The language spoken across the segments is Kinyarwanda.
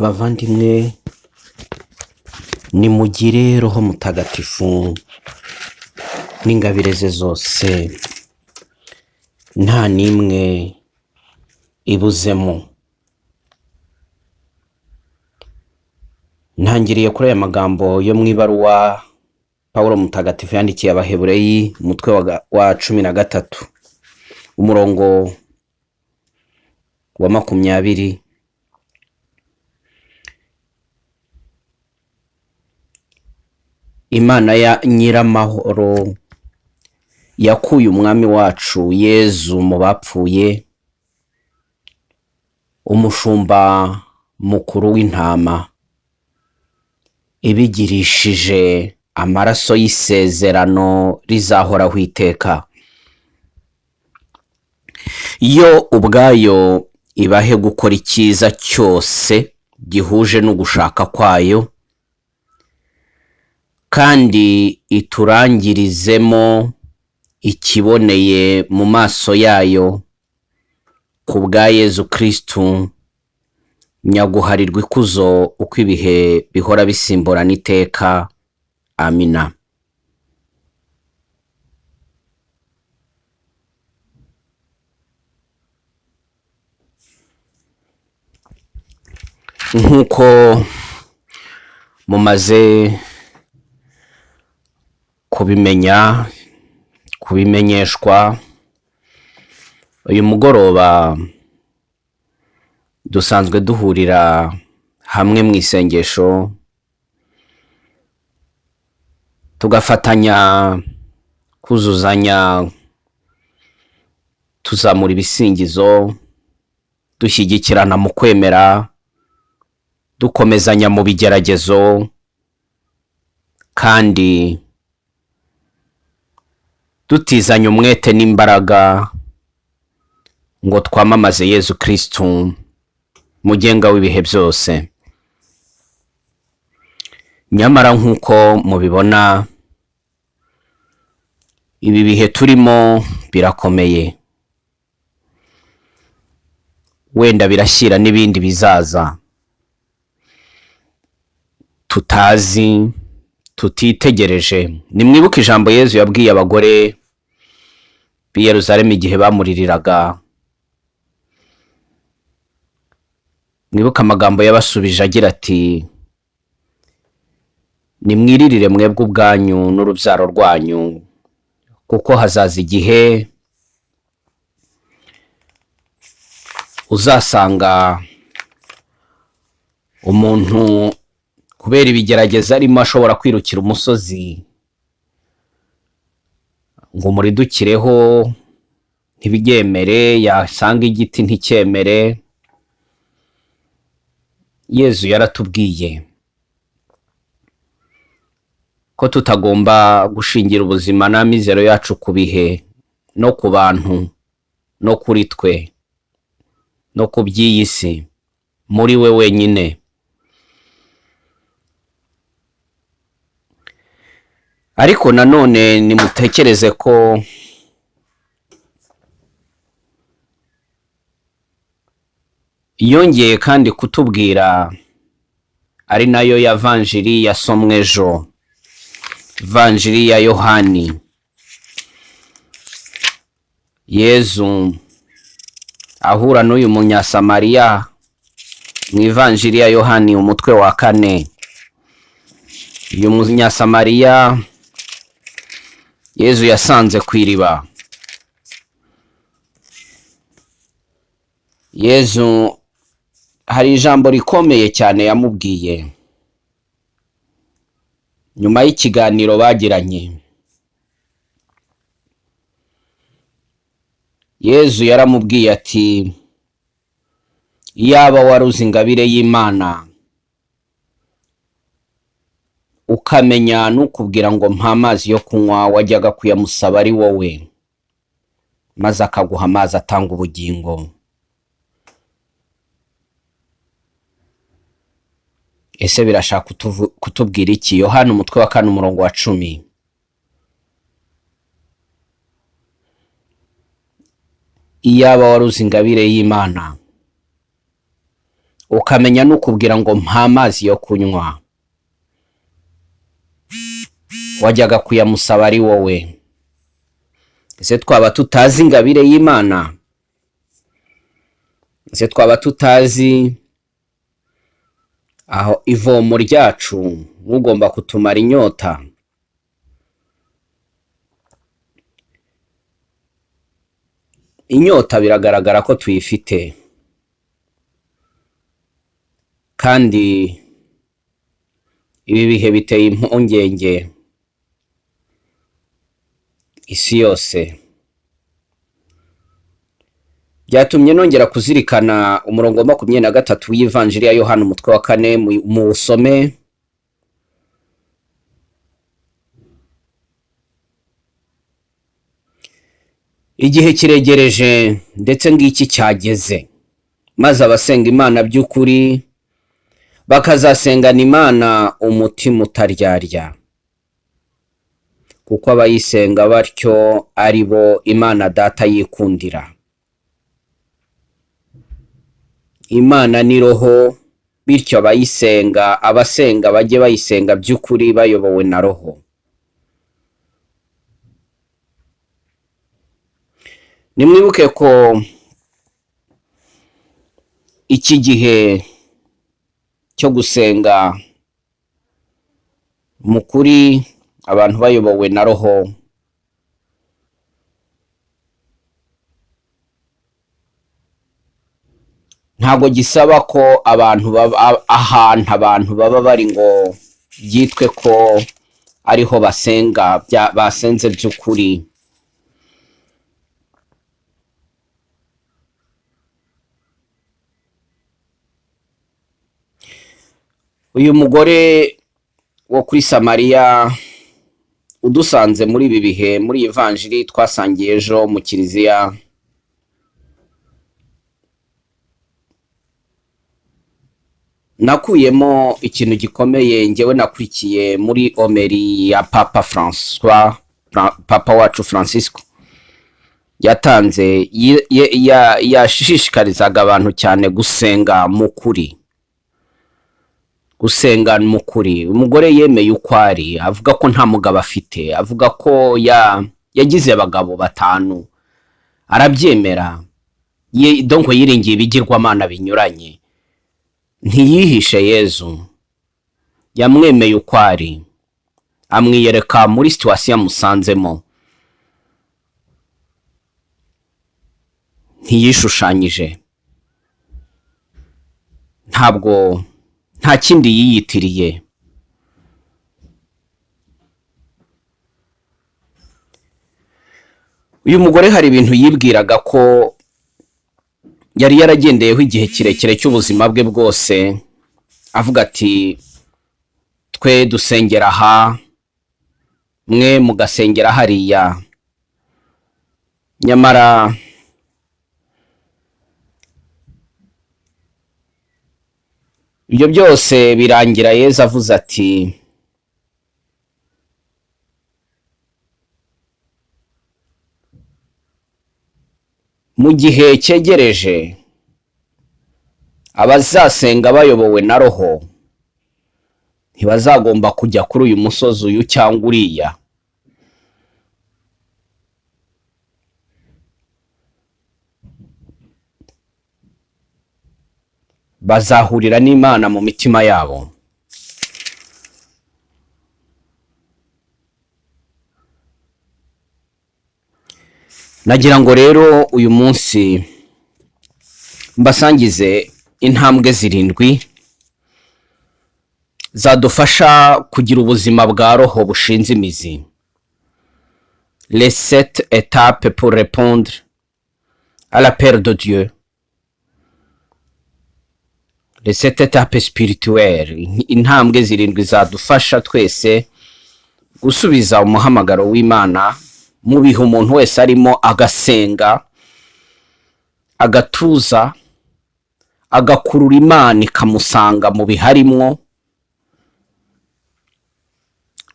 Bavandimwe, nimugire Roho Mutagatifu n'ingabire ze zose, nta n'imwe ibuzemo. Ntangiriye kuri aya magambo yo mu ibaruwa Pawulo Mutagatifu yandikiye Abahebureyi, umutwe wa 13, umurongo wa 20. Imana ya Nyiramahoro yakuye umwami wacu Yezu mu bapfuye, umushumba mukuru w'intama, ibigirishije amaraso y'isezerano rizahoraho iteka. Yo ubwayo ibahe gukora icyiza cyose gihuje n'ugushaka kwayo, kandi iturangirizemo ikiboneye mu maso yayo ku bwa Yezu Kristu, nyaguharirwa ikuzo uko ibihe bihora bisimburana iteka. Amina. Nk'uko mumaze kubimenya, kubimenyeshwa, uyu mugoroba dusanzwe duhurira hamwe mu isengesho, tugafatanya kuzuzanya, tuzamura ibisingizo, dushyigikirana mu kwemera, dukomezanya mu bigeragezo, kandi dutizanya umwete n'imbaraga ngo twamamaze Yezu Kristu, mugenga w'ibihe byose. Nyamara nk'uko mubibona, ibi bihe turimo birakomeye, wenda birashyira n'ibindi bizaza tutazi, tutitegereje. Nimwibuke ijambo Yezu yabwiye abagore b'i Yerusalemu igihe bamuririraga. Mwibuke amagambo yabasubije agira ati: nimwiririre mwebwe ubwanyu n'urubyaro rwanyu, kuko hazaza igihe uzasanga umuntu kubera ibigerageza arimo ashobora kwirukira umusozi ngo umuridukireho ntibyemere, yasanga igiti nticyemere. Yezu yaratubwiye ko tutagomba gushingira ubuzima n'amizero yacu ku bihe no ku bantu no kuri twe no ku by'iyi si, muri we wenyine. Ariko nanone nimutekereze ko yongeye kandi kutubwira, ari nayo ya Vanjiri yasomwe ejo, Vanjiri ya Yohani. Yezu ahura n'uyu munyasamariya mu Ivanjiri ya Yohani umutwe wa 4. Uyu munyasamariya Yezu yasanze ku iriba. Yezu hari ijambo rikomeye cyane yamubwiye nyuma y'ikiganiro bagiranye. Yezu yaramubwiye ati: iyaba waruzi ingabire y'Imana, ukamenya n'ukubwira ngo mpa amazi yo kunywa, wajyaga kuyamusaba ari wowe, maze akaguha amazi atanga ubugingo. Ese birashaka kutubwira iki? Yohana umutwe wa 4 umurongo wa 10. Iyaba waruzi ingabire y'Imana, Ukamenya n'ukubwira ngo mpa amazi yo kunywa, wajyaga kuyamusaba ari wowe. Ese twaba tutazi ingabire y'Imana? Ese twaba tutazi aho ivomo ryacu ugomba kutumara inyota? Inyota biragaragara ko tuyifite, kandi ibi bihe biteye impungenge isi yose. Byatumye nongera kuzirikana umurongo wa 23 w'ivanjiri ya Yohana umutwe wa 4, muwusome. Igihe kiregereje ndetse ngiki cyageze, maze abasenga Imana by'ukuri bakazasengana Imana umutima utaryarya, kuko abayisenga batyo ari bo Imana Data yikundira. Imana ni roho, bityo abayisenga, abasenga bajye bayisenga by'ukuri bayobowe na roho. Nimwibuke ko iki gihe cyo gusenga mu kuri abantu bayobowe na roho ntabwo gisaba ko abantu baba ahantu abantu baba bari ngo byitwe ko ariho basenga, basenze by'ukuri. Uyu mugore wo kuri Samariya udusanze muri ibi bihe, muri iyi vanjiri twasangiye ejo mu kiliziya, nakuyemo ikintu gikomeye njyewe nakurikiye muri omeri ya Papa Francois, Papa wacu Francisco yatanze, yashishikarizaga abantu cyane gusenga mu kuri. Gusenga mu kuri. Umugore yemeye uko ari, avuga ko nta mugabo afite, avuga ko yagize abagabo 5, arabyemera. Donc yiringiye ibigirwamana binyuranye, ntiyihishe Yezu, yamwemeye uko ari, amwiyereka muri situation yamusanzemo, ntiyishushanyije, ntabwo nta kindi yiyitiriye. Uyu mugore hari ibintu yibwiraga ko yari yaragendeyeho igihe kirekire cy'ubuzima bwe bwose, avuga ati twe dusengera aha, mwe mugasengera hariya. Nyamara ibyo byose birangira Yezu avuze ati mu gihe cyegereje abazasenga bayobowe na roho ntibazagomba kujya kuri uyu musozi uyu cyangwa uriya. Bazahurira n'Imana mu mitima yabo. Nagira ngo rero uyu munsi mbasangize intambwe 7 zadufasha kugira ubuzima bwa roho bushinze imizi. Les 7 étapes pour répondre à l'appel de Dieu. Les 7 étapes spirituelles. Intambwe 7 zadufasha twese gusubiza umuhamagaro w'Imana mu bihe umuntu wese arimo, agasenga, agatuza, agakurura Imana ikamusanga mu bihe arimwo,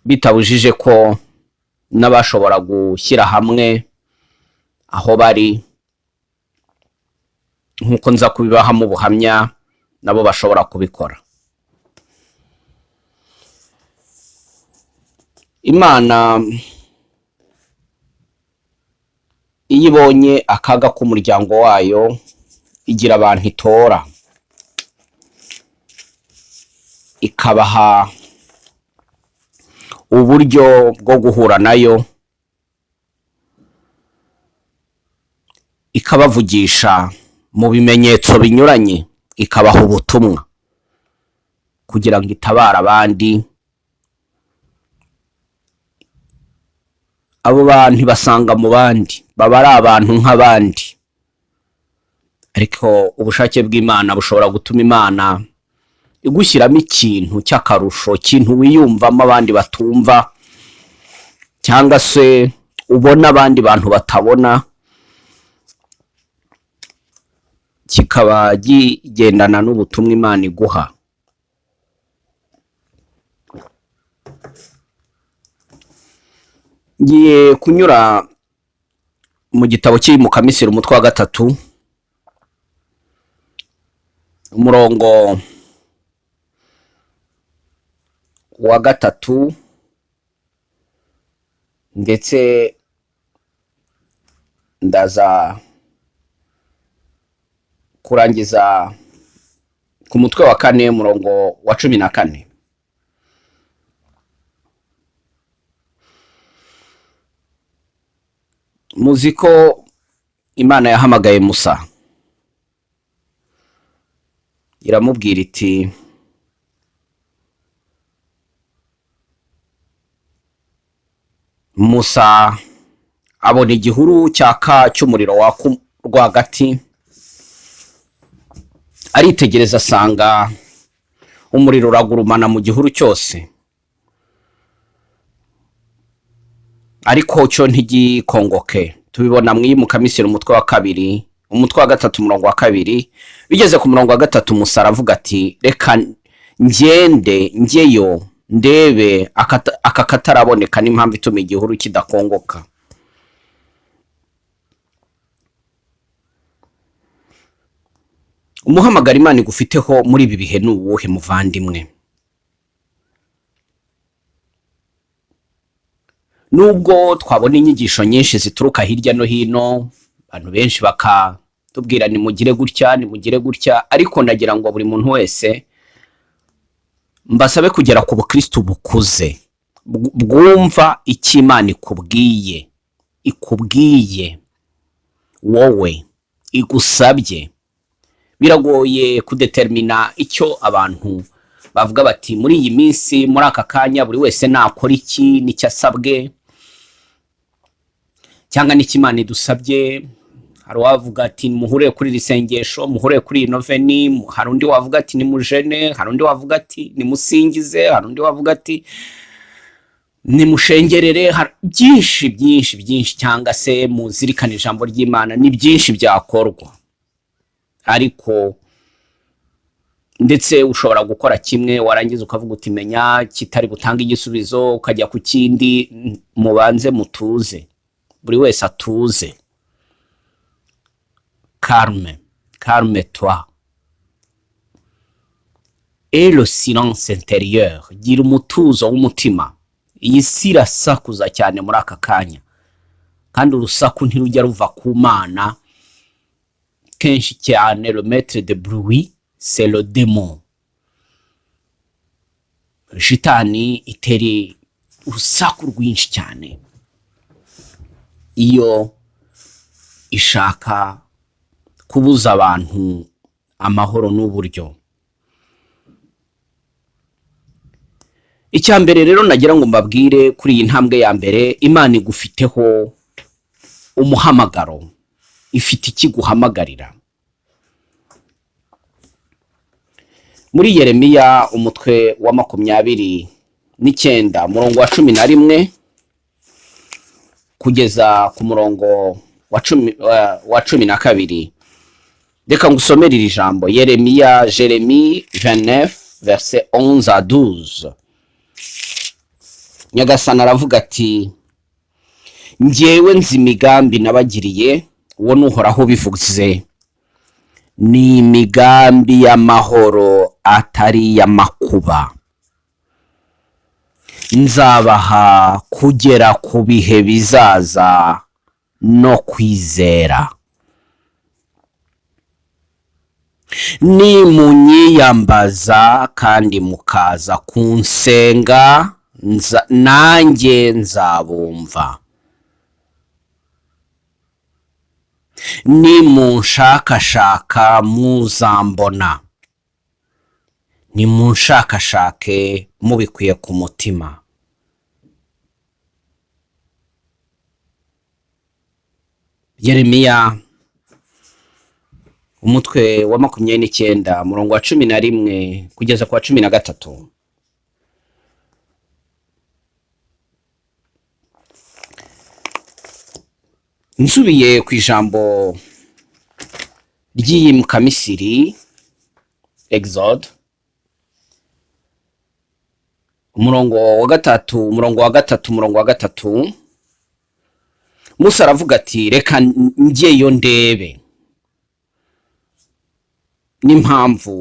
bitabujije ko n'abashobora gushyira hamwe aho bari, nk'uko nza kubibahamo ubuhamya Nabo bashobora kubikora. Imana iyo ibonye akaga k'umuryango wayo, igira abantu itora, ikabaha uburyo bwo guhura nayo, ikabavugisha mu bimenyetso binyuranye, ikabaha ubutumwa kugira ngo itabare abandi. Abo bantu ibasanga mu bandi, baba ari abantu nk'abandi, ariko ubushake bw'Imana bushobora gutuma Imana igushyiramo ikintu cy'akarusho, ikintu wiyumvamo abandi batumva, cyangwa se ubona abandi bantu batabona, kikaba kigendana n'ubutumwa Imana iguha. Ngiye kunyura mu gitabo cy'Iyimukamisiri umutwe wa 3, umurongo wa 3, ndetse ndaza kurangiza ku mutwe wa 4, umurongo wa 14. Muzi ko Imana yahamagaye Musa, iramubwira iti Musa abona igihuru cyaka cy'umuriro waka rwagati, aritegereza asanga umuriro uragurumana mu gihuru cyose, ariko cyo ntigikongoke. Tubibona mu Iyimukamisiri umutwe wa 2, umutwe wa 3, umurongo wa 2. Bigeze ku murongo wa 3, Musa aravuga ati reka ngende njyeyo ndebe aka kataraboneka n'impamvu ituma igihuru kidakongoka. Umuhamagaro Imana igufiteho muri ibi bihe ni uwuhe muvandimwe? Nubwo twabona inyigisho nyinshi zituruka hirya no hino, abantu benshi bakatubwira nimugire gutya, nimugire gutya, ariko nagira ngo buri muntu wese mbasabe kugera ku bukristo bukuze, bwumva icyo Imana ikubwiye, ikubwiye wowe, igusabye. Biragoye kudetermina icyo abantu bavuga bati muri iyi minsi, muri aka kanya, buri wese nakora iki, nicyo asabwe, cyangwa n'icyo Imana idusabye. Hari uwavuga ati muhure kuri iri sengesho, muhure kuri iyi noveni, hari undi wavuga ati nimujene, hari undi wavuga ati nimusingize, hari undi wavuga ati nimushengerere, byinshi byinshi byinshi, cyangwa se muzirikane ijambo ry'Imana. Ni byinshi byakorwa, ariko ndetse ushobora gukora kimwe warangiza ukavuga uti menya kitari butange igisubizo, ukajya ku kindi. Mubanze mutuze, buri wese atuze. Calme, calme toi. Et le silence intérieur, gira umutuzo w'umutima. Iyi si irasakuza cyane muri aka kanya, kandi urusaku ntirujya ruva ku Mana. Kenshi cyane le maître de bruit c'est le démon. Shitani itera urusaku rwinshi cyane iyo ishaka kubuza abantu amahoro n'uburyo. Icya mbere rero nagira ngo mbabwire kuri iyi ntambwe ya mbere, Imana igufiteho umuhamagaro, ifite ikiguhamagarira. Muri Yeremiya umutwe wa 29 umurongo wa 11 kugeza ku murongo wa 12, reka ngusomere iri jambo. Yeremiya, Jeremie 29 verset 11 à 12. Nyagasani aravuga ati njyewe nzi imigambi nabagiriye, uwo ni Uhoraho ubivuze, Ni imigambi y'amahoro atari iy'amakuba. Nzabaha kugera ku bihe bizaza no kwizera. Nimunyiyambaza kandi mukaza kunsenga, nanjye nzabumva. Nimunshakashaka muzambona, nimunshakashake mubikuye ku mutima. Yeremiya umutwe wa 29, umurongo wa 11 kugeza ku wa 13. Nsubiye ku ijambo ry'iyimukamisiri, Exode, umurongo wa 3, umurongo wa 3, umurongo wa 3, Musa aravuga ati reka njyeyo ndebe n'impamvu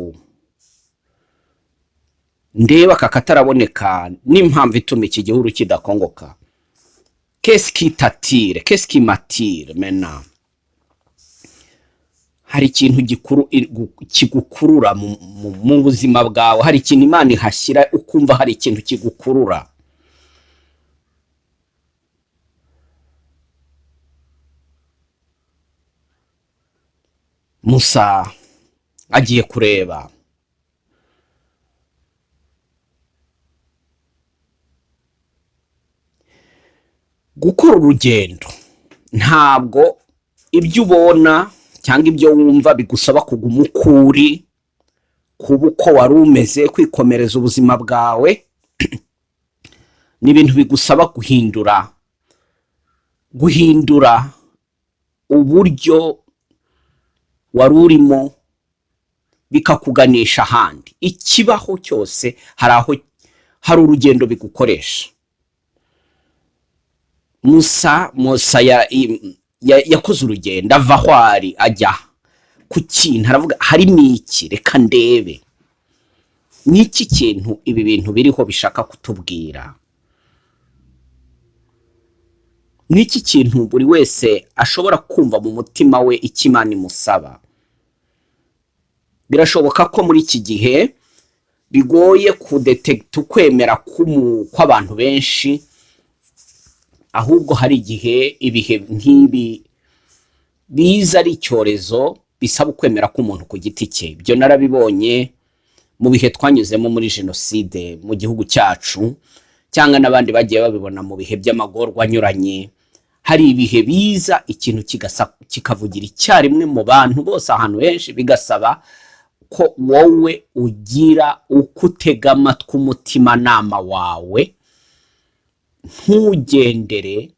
ndeba aka kataraboneka, n'impamvu ituma iki gihuru kidakongoka. Qu'est-ce qui t'attire? Qu'est-ce qui m'attire maintenant? Hari ikintu kigukurura mu buzima bwawe, hari ikintu Imana ihashyira ukumva hari ikintu kigukurura. Musa agiye kureba. Gukora urugendo ntabwo ibyo ubona cyangwa ibyo wumva bigusaba kuguma uko uri, kuba uko wari umeze, kwikomereza ubuzima bwawe. Ni ibintu bigusaba guhindura uburyo wari urimo, bikakuganisha ahandi. Ikibaho cyose hari aho hari urugendo bigukoresha. Musa yakoze urugendo ava aho ari ajya ku kintu, aravuga harimo iki, reka ndebe ni iki kintu ibi bintu biriho bishaka kutubwira, ni iki kintu buri wese ashobora kumva mu mutima we icyo Imana imusaba. Birashoboka ko muri iki gihe bigoye kudetekita ukwemera kw'abantu benshi, ahubwo hari igihe ibihe nk'ibi biza ari icyorezo bisaba ukwemera k'umuntu ku giti cye. Ibyo narabibonye mu bihe twanyuzemo muri jenoside mu gihugu cyacu, cyangwa n'abandi bagiye babibona mu bihe by'amagorwa anyuranye. Hari ibihe biza ikintu kikavugira icyarimwe mu bantu bose ahantu henshi, bigasaba ko wowe ugira uko utega amatwi umutimanama wawe, ntugendere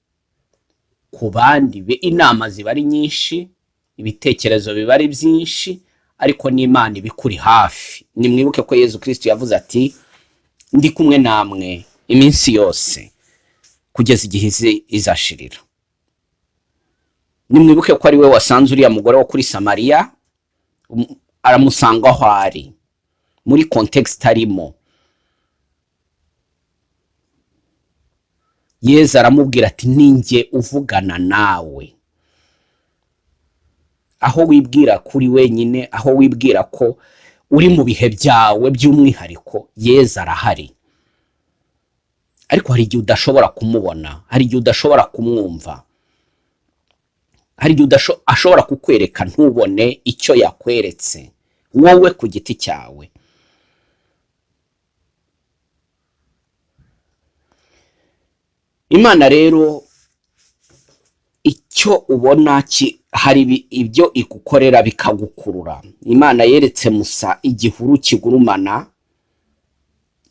ku bandi. Inama ziba ari nyinshi, ibitekerezo biba ari byinshi, ariko n'Imana iba ikuri hafi. Nimwibuke ko Yezu Kristo yavuze ati ndi kumwe namwe iminsi yose kugeza igihe izashirira. Nimwibuke ko ari we wasanze uriya mugore wo kuri Samariya, aramusanga aho ari muri context arimo. Yezu aramubwira ati ninjye uvugana nawe. Aho wibwira ko uri wenyine, aho wibwira ko uri mu bihe byawe by'umwihariko, Yezu arahari. Ariko hari igihe udashobora kumubona, hari igihe udashobora kumwumva, hari igihe ashobora kukwereka ntubone icyo yakweretse wowe ku giti cyawe. Imana rero icyo ubona hari ibyo igukorera bikagukurura. Imana yeretse Musa igihuru kigurumana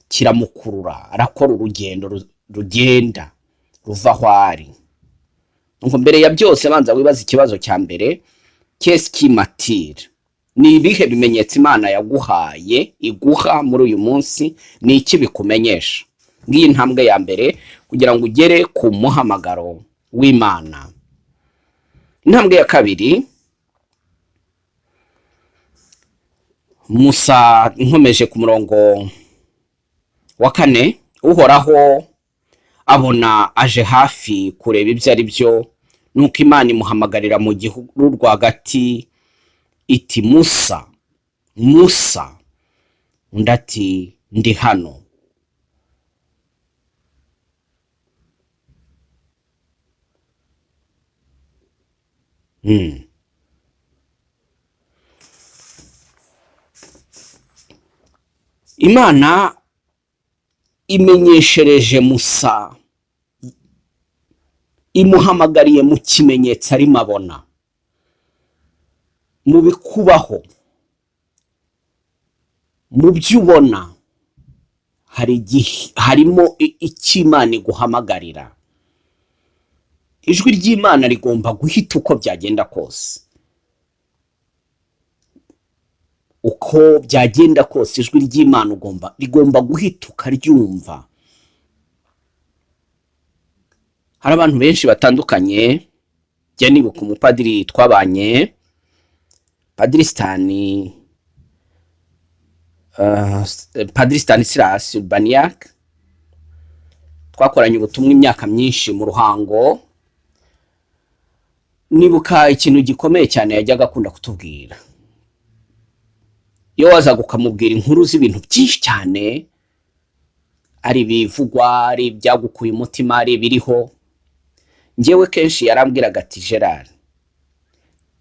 kiramukurura, arakora urugendo rugenda ruva aho ari. Ngo mbere ya byose banza wibaze ikibazo cya mbere, qu'est-ce qui m'attire? Ni ibihe bimenyetso Imana yaguhaye iguha muri uyu munsi? Ni iki bikumenyesha? Ngiyi ntambwe ya mbere kugira ngo ugere ku muhamagaro w'Imana. Intambwe ya kabiri, Musa, nkomeje ku murongo wa 4, Uhoraho abona aje hafi kureba ibyo ari byo, nuko Imana imuhamagarira mu gihuru rwagati iti: "Musa, Musa!" Undi ati: "Ndi hano." Imana imenyeshereje Musa, imuhamagariye mu kimenyetso arimo abona mu bikubaho, mu byo ubona hari igihe harimo icyo Imana iguhamagarira. Ijwi ry'Imana rigomba guhita uko byagenda kose, uko byagenda kose ijwi ry'Imana rigomba guhita ukaryumva. Hari abantu benshi batandukanye, njya nibuka umupadiri twabanye, Padiri Stani, Padiri Stanislas Urbaniak, twakoranye ubutumwa imyaka myinshi mu Ruhango. Nibuka ikintu gikomeye cyane yajyaga akunda kutubwira. Iyo wazaga ukamubwira inkuru z'ibintu byinshi cyane, ari ibivugwa, ari ibyagukuye umutima, ari ibiriho, njyewe kenshi yarambwiraga ati: "Gerard,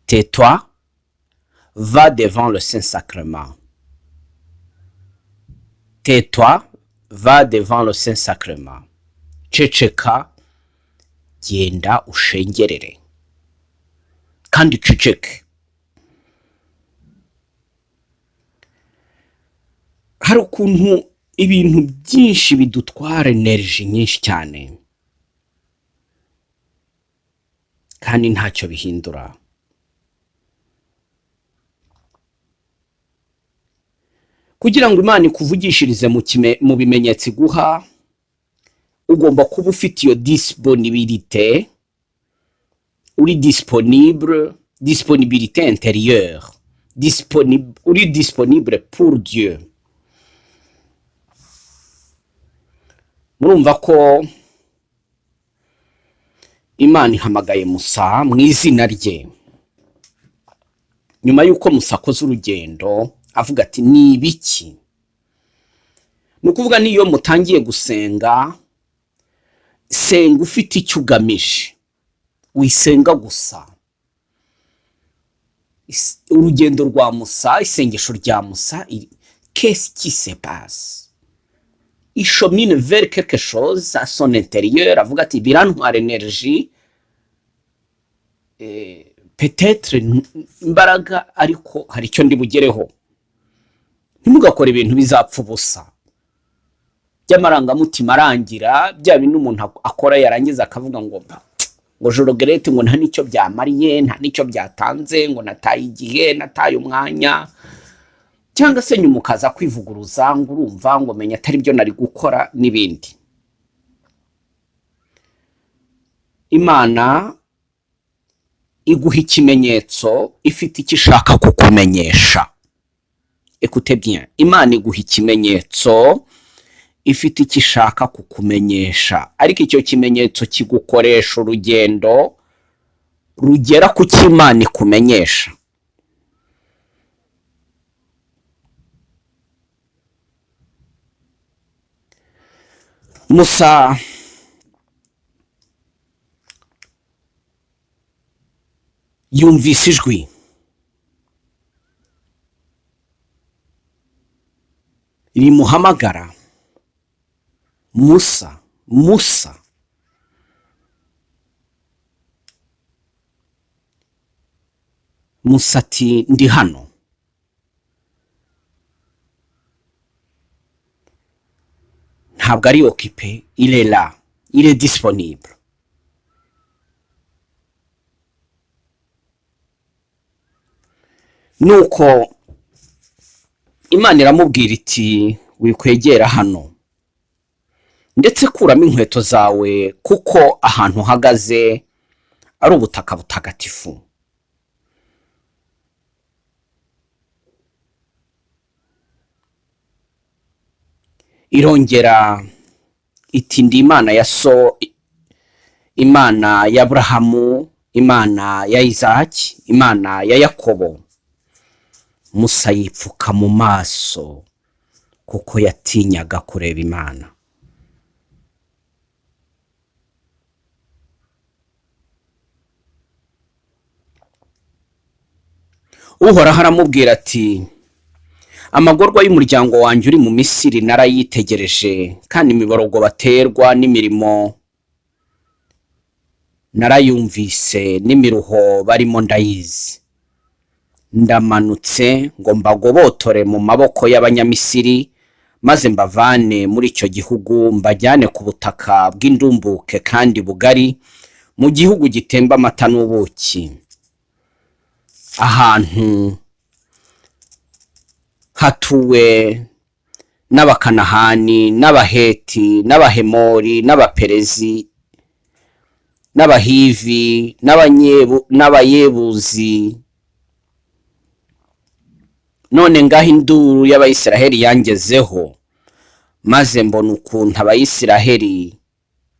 tais-toi, va devant le Saint-Sacrement. Tais-toi, va devant le Saint-Sacrement." Ceceka, genda ushengerere kandi uceceke. Hari ukuntu ibintu byinshi bidutwara energy nyinshi cyane kandi ntacyo bihindura. Kugira ngo Imana ikuvugishirize mu bimenyetso iguha, ugomba kuba ufite iyo disponibilité, uri disponible, disponibilité intérieure, uri disponible pour Dieu. Murumva ko Imana ihamagaye Musa mu izina rye. Nyuma y'uko Musa akoze urugendo avuga ati: "Ni ibiki?" Ni ukuvuga n'iyo mutangiye gusenga, senga ufite icyo ugamije, wisenga gusa. Urugendo rwa Musa, isengesho rya Musa, qu'est-ce qui se passe? Il chemine vers quelque chose à son intérieur, avuga ati: "Birantwara énergie, peut-être imbaraga, ariko hari icyo ndi bugereho." Ntimugakore ibintu bizapfa ubusa by'amarangamutima arangira, bya bintu umuntu akora yarangiza akavuga ngo ngo je regrette, ngo nta n'icyo byamariye, nta n'icyo byatanze, ngo nataye igihe, nataye umwanya, cyangwa se nyuma ukaza kwivuguruza ngo urumva ngo menya atari byo nari gukora n'ibindi. Imana iguha ikimenyetso ifite icyo ishaka kukumenyesha. Écoutez bien, Imana iguha ikimenyetso ifite icyo ishaka kukumenyesha, ariko icyo kimenyetso kigukoresha urugendo rugera ku cyo Imana ikumenyesha. Musa yumvise ijwi rimuhamagara: "Musa, Musa." Musa ati: "Ndi hano." Ntabwo ari occupé, il est là, il est disponible. Nuko Imana iramubwira iti: "Wikwegera hano, ndetse kuramo inkweto zawe, kuko ahantu uhagaze ari ubutaka butagatifu." Irongera iti: "Ndi Imana ya so, Imana ya Aburahamu, Imana ya Izaki, Imana ya Yakobo." Musa yipfuka mu maso kuko yatinyaga kureba Imana. Uhoraho aramubwira ati: "Amagorwa y'umuryango wanjye uri mu Misiri narayitegereje, kandi imiborogo baterwa n'imirimo narayumvise, n'imiruho barimo ndayizi. Ndamanutse ngo mbagobotore mu maboko y'Abanyamisiri, maze mbavane muri icyo gihugu, mbajyane ku butaka bw'indumbuke kandi bugari, mu gihugu gitemba amata n'ubuki, ahantu hatuwe n'Abakanahani n'Abaheti n'Abahemori n'Abaperezi n'Abahivi n'Abayebuzi. None ngaho induru y'Abayisiraheli yangezeho, maze mbona ukuntu Abayisiraheli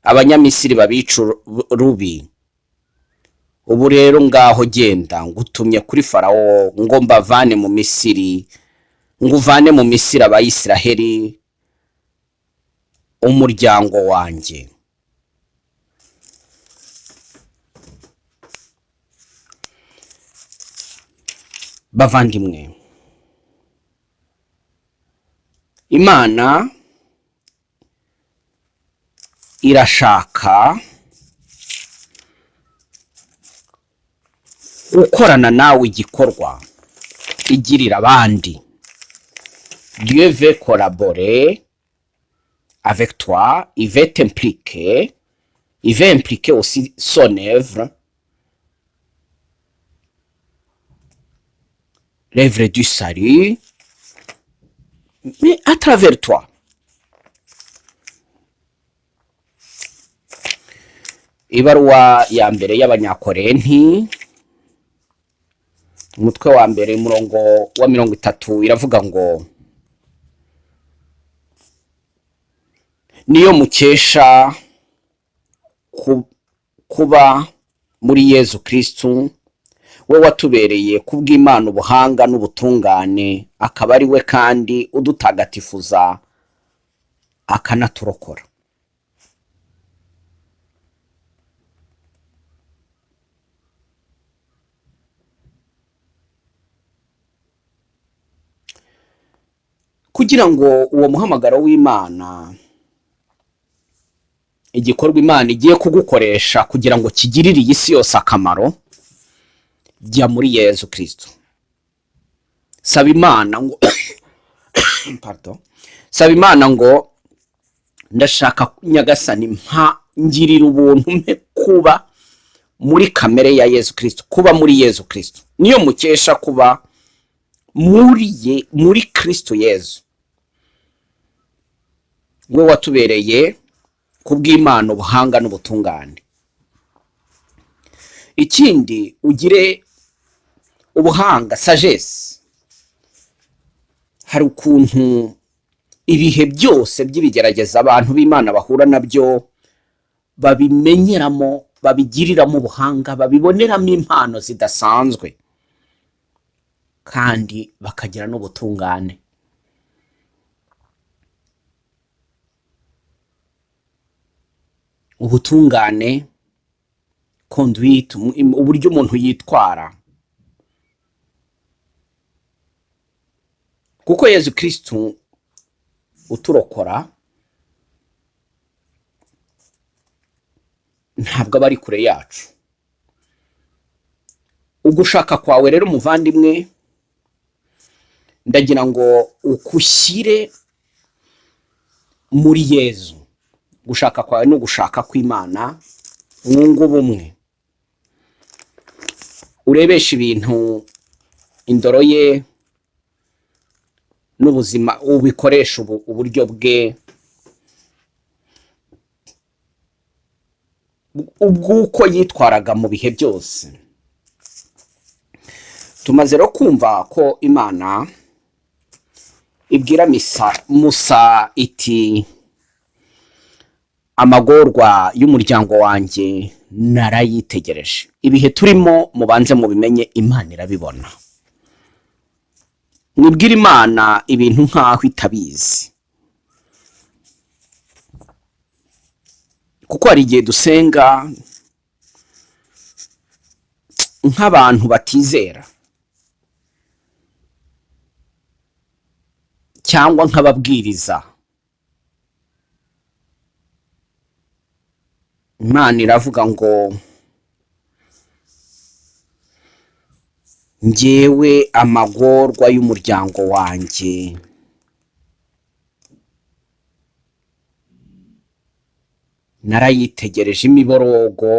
Abanyamisiri babica rubi. Ubu rero ngaho genda, ngutumye kuri Farawo ngo mbavane mu Misiri, ngo uvane mu Misiri Abayisiraheli, umuryango wanjye." Bavandimwe, Imana irashaka gukorana nawe igikorwa igirira abandi. Dieu veut collaborer avec toi, il veut t'impliquer, il veut impliquer aussi son œuvre, l'œuvre du salut, mais à travers toi. Ibaruwa ya mbere y'Abanyakorenti, umutwe wa mbere, umurongo wa 30, iravuga ngo: "Niyo mukesha kuba muri Yezu Kristu, we watubereye kubw'Imana ubuhanga n'ubutungane, akaba ari we kandi udutagatifuza akanaturokora." Kugira ngo uwo muhamagaro w'Imana, igikorwa Imana igiye kugukoresha kugira ngo kigirire iyi si yose akamaro, jya muri Yezu Kristo. Saba Imana ngo, pardon, saba Imana ngo: "Ndashaka Nyagasani, mpa, ngirira ubuntu, mpe kuba muri kamere ya Yezu Kristo, kuba muri Yezu Kristo." Niyo mukesha kuba muri ye, muri Kristo Yezu, we watubereye kubw'Imana ubuhanga n'ubutungane. Ikindi, ugire ubuhanga, sagesse. Hari ukuntu ibihe byose by'ibigerageza abantu b'Imana bahura nabyo babimenyeramo, babigiriramo ubuhanga, babiboneramo impano zidasanzwe, kandi bakagira n'ubutungane. Ubutungane, conduite, uburyo umuntu yitwara, kuko Yezu Kristu uturokora ntabwo aba ari kure yacu. Ugushaka kwawe rero, muvandimwe, ndagira ngo ukushyire muri Yezu. Gushaka kwawe ni ugushaka kw'Imana, mwunga ubumwe, urebesha ibintu indoro ye n'ubuzima, ubikoresha uburyo bwe ubw'uko yitwaraga mu bihe byose. Tumaze rero kumva ko Imana Ibwira Musa iti: "Amagorwa y'umuryango wanjye narayitegereje." Ibihe turimo, mubanze mubimenye, Imana irabibona. Mwibwire Imana ibintu nk'aho itabizi, kuko hari igihe dusenga nk'abantu batizera cyangwa nk'ababwiriza. Imana iravuga ngo: "Njyewe amagorwa y'umuryango wanjye narayitegereje, imiborogo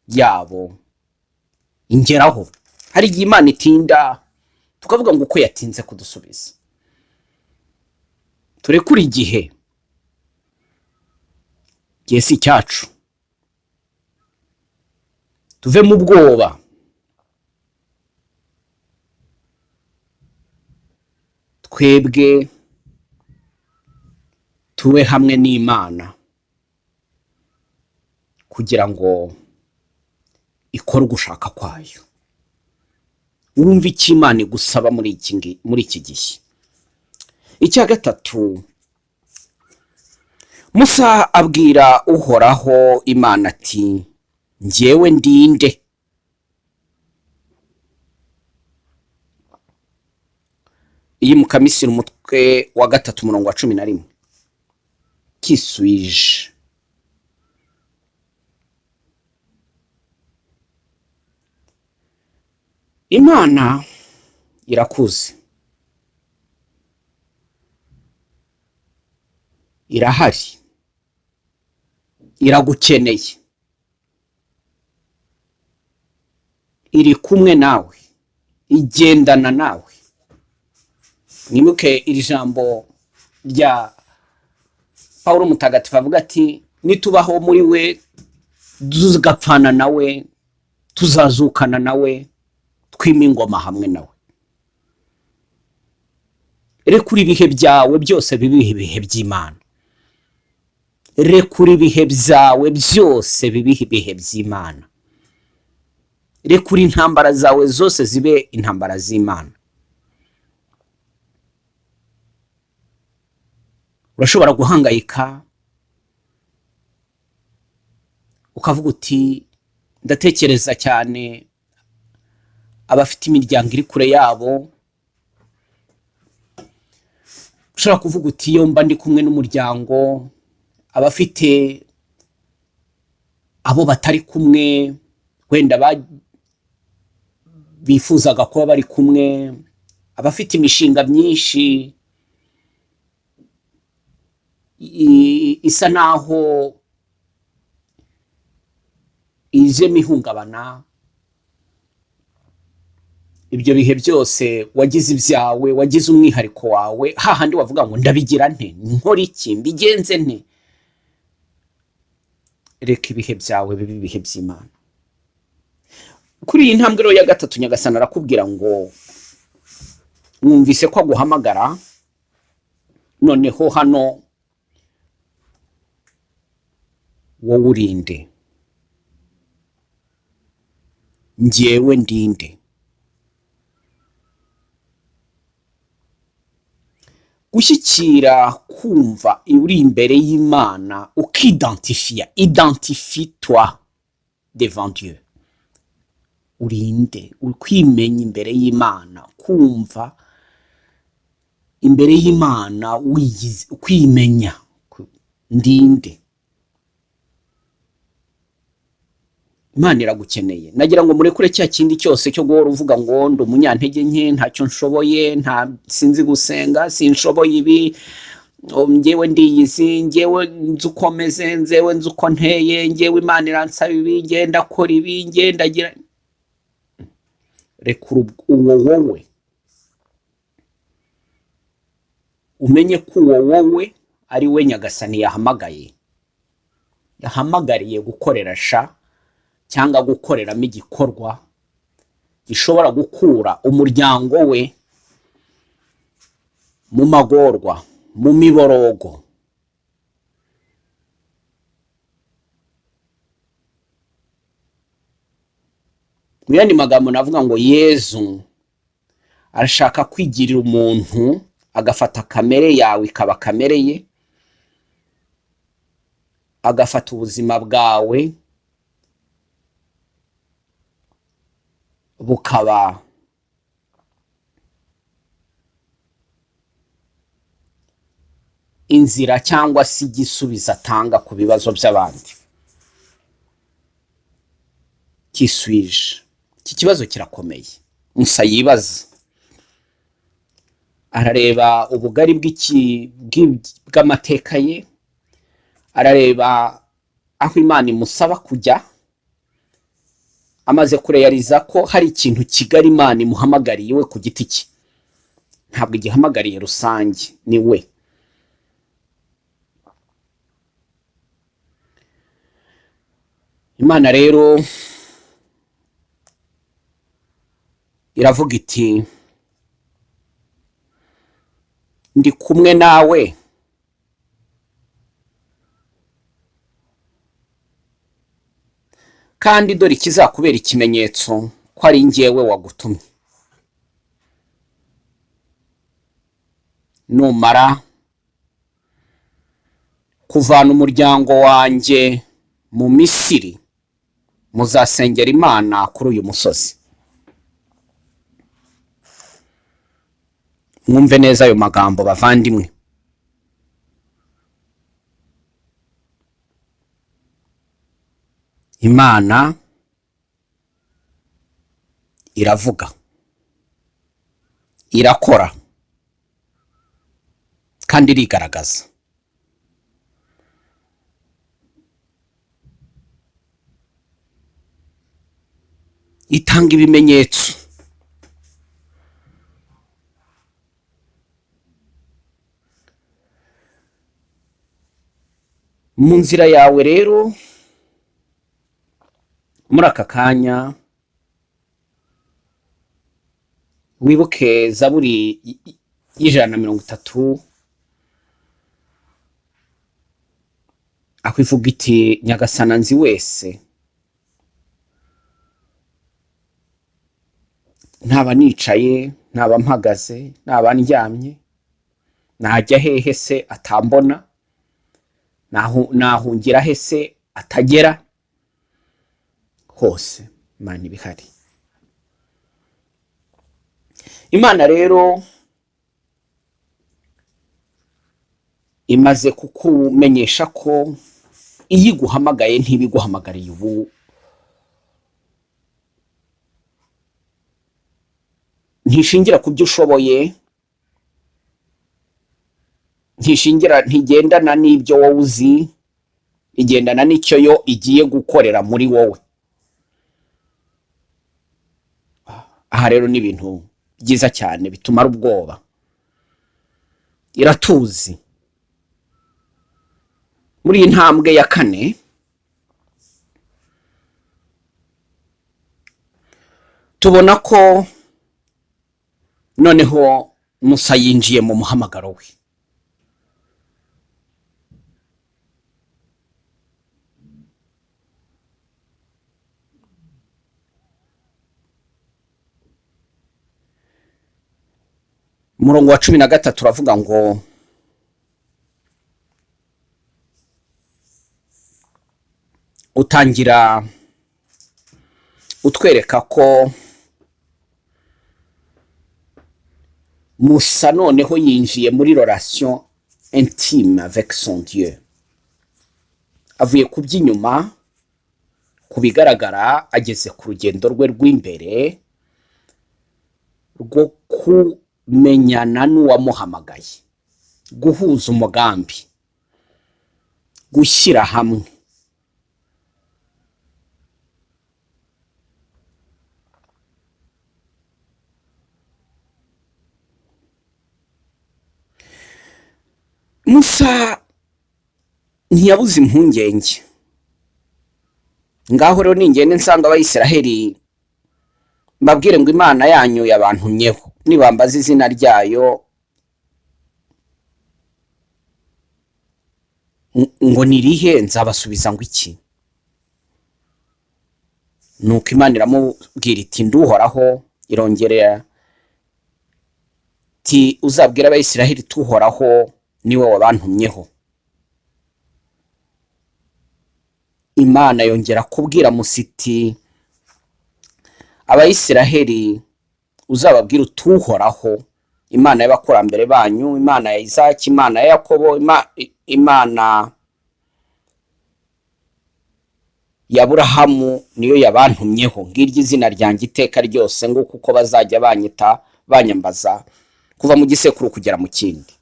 yabo ingeraho." Hari igihe Imana itinda, tukavuga ngo uko yatinze kudusubiza. Turekure igihe, igihe si icyacu, tuve mu bwoba, twebwe tube hamwe n'Imana kugira ngo ikore ugushaka kwayo. Wumve icyo Imana igusaba muri iki gihe. Icya gatatu, Musa abwira Uhoraho Imana ati: "Njyewe ndinde?" Iyi mukamisiri, umutwe wa 3, umurongo wa 11. Qui suis-je? Imana irakuzi, irahari, iragukeneye, iri kumwe nawe, igendana nawe. Mwibuke iri jambo rya Pawulo Mutagatifu avuga ati: "Nitubaho muri we, tugapfana nawe, tuzazukana nawe, twime ingoma hamwe nawe." Rekura ibihe byawe byose bibe ibihe by'Imana. Rekura ibihe byawe byose bibe ibihe by'Imana. Rekura intambara zawe zose zibe intambara z'Imana. Urashobora guhangayika ukavuga uti: "Ndatekereza cyane abafite imiryango iri kure yabo." Ushobora kuvuga uti: "Iyo mba ndi kumwe n'umuryango." Abafite abo batari kumwe, wenda bifuzaga kuba bari kumwe, abafite imishinga myinshi isa naho ijemo ihungabana. Ibyo bihe byose wagize ibyawe, wagize umwihariko wawe, hahandi wavuga ngo: "Ndabigira nte? Nkora iki? Mbigenze nte?" Reka ibihe byawe bibe ibihe by'Imana. Kuri iyi ntambwe rero ya gatatu, Nyagasani arakubwira ngo wumvise ko aguhamagara. Noneho hano wowe urinde? Njyewe ndinde? Gushyikira kumva uri imbere y'Imana, ukidantifiya, identifie-toi devant Dieu. Urinde? Ukwimenya imbere y'Imana, kumva imbere y'Imana wigize, kwimenya: ndinde? Imana iragukeneye. Nagira ngo murekure cya kindi cyose cyo guhora uvuga ngo: "Ndi umunyantege nke, ntacyo nshoboye, nta sinzi gusenga, sinshoboye ibi, njyewe ndiyizi, njyewe nzi uko meze, njyewe nzi uko nteye, njyewe Imana iransaba ibi, njyewe ndakora ibi, njyewe ndagira." Rekura uwo wowe, umenye ko uwo wowe ari we Nyagasani yahamagaye, yahamagariye gukorera sha cyangwa gukoreramo igikorwa gishobora gukura umuryango we Mu magorwa, mu miborogo, mu yandi magambo navuga ngo Yezu arashaka kwigirira umuntu, agafata kamere yawe ikaba kamere ye, agafata ubuzima bwawe bukaba inzira cyangwa se igisubizo atanga ku bibazo by'abandi. Qui suis-je? Iki kibazo kirakomeye. Musa yibaza, arareba ubugari bw'amateka ye, arareba aho Imana imusaba kujya, amaze kureyariza ko hari ikintu kigari Imana imuhamagariye we ku giti cye, ntabwo igihamagariye rusange, ni we. Imana rero iravuga iti ndi kumwe nawe, kandi dore ikizakubera ikimenyetso ko ari njyewe wagutumye. Numara kuvana umuryango wanjye mu Misiri, muzasengera Imana kuri uyu musozi. Mwumve neza ayo magambo bavandimwe. Imana iravuga, irakora, kandi irigaragaza. Itanga ibimenyetso. Mu nzira yawe rero muri aka kanya, wibuke Zaburi y'130, aho ivuga iti Nyagasana nzi wese, ntaba nicaye, ntaba mpagaze, ntaba ndyamye, najya hehe se atambona, nahungira he se atagera hose. Imana iba ihari. Imana rero imaze kukumenyesha ko iyo iguhamagaye ntibiguhamagariye ubu, ntishingira ku byo ushoboye, ntishingira, ntigendana n'ibyo wowe uzi, igendana n'icyo yo igiye gukorera muri wowe. Aha rero ni ibintu byiza cyane bitumara ubwoba. Iratuzi. Muri iyi ntambwe ya kane tubona ko noneho Musa yinjiye mu muhamagaro we. Umurongo wa 13 uravuga ngo utangira utwereka ko Musa noneho yinjiye muri relation intime avec son Dieu, avuye ku by'inyuma, ku bigaragara, ageze ku rugendo rwe rw'imbere rwo kumenyana n'uwamuhamagaye, guhuza umugambi, gushyira hamwe. Musa ntiyabuze impungenge. Ngaho rero ningende nsanga Abayisiraheli mbabwire ngo Imana yanyu yabantumyeho, nibambaza izina ryayo Ngo nirihe? Nzabasubiza ngo iki? Nuko Imana iramubwira iti: "Nduhoraho." Irongera iti: "Uzabwira Abayisiraheli tuhoraho niwe wabantumyeho." Imana yongera kubwira Musa iti: "Abayisiraheli uzababwira utuhoraho, Imana y'abakurambere banyu, Imana ya Izaki, Imana ya Yakobo, Imana ya Aburahamu, niyo yabantumyeho. Ngiryo izina ryanjye iteka ryose, nguko uko bazajya banyita banyambaza kuva mu gisekuru kugera mu kindi."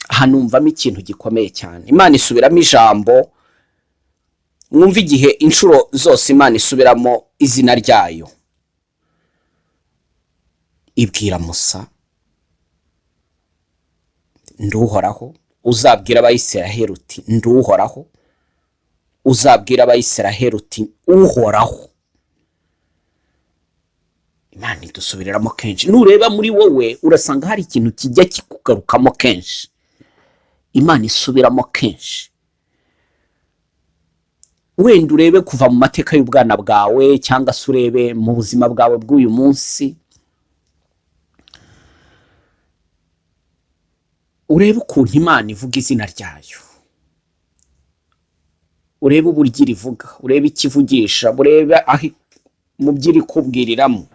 Aha numvamo ikintu gikomeye cyane. Imana isubiramo ijambo. Mwumve igihe inshuro zose Imana isubiramo izina ryayo. Ibwira Musa: "Nduhoraho." Uzabwira Abayisiraheli uti: "Nduhoraho." Uzabwira Abayisiraheli uti: "Uhoraho." Imana idusubiriramo kenshi. Nureba muri wowe, urasanga hari ikintu kijya kikugarukamo kenshi, Imana isubiramo kenshi. Wenda urebe kuva mu mateka y'ubwana bwawe, cyangwa se urebe mu buzima bwawe bw'uyu munsi, urebe ukuntu Imana ivuga izina ryayo, urebe uburyo irivuga, urebe icyo ivugisha, urebe aho mu byo iri kubwiriramo.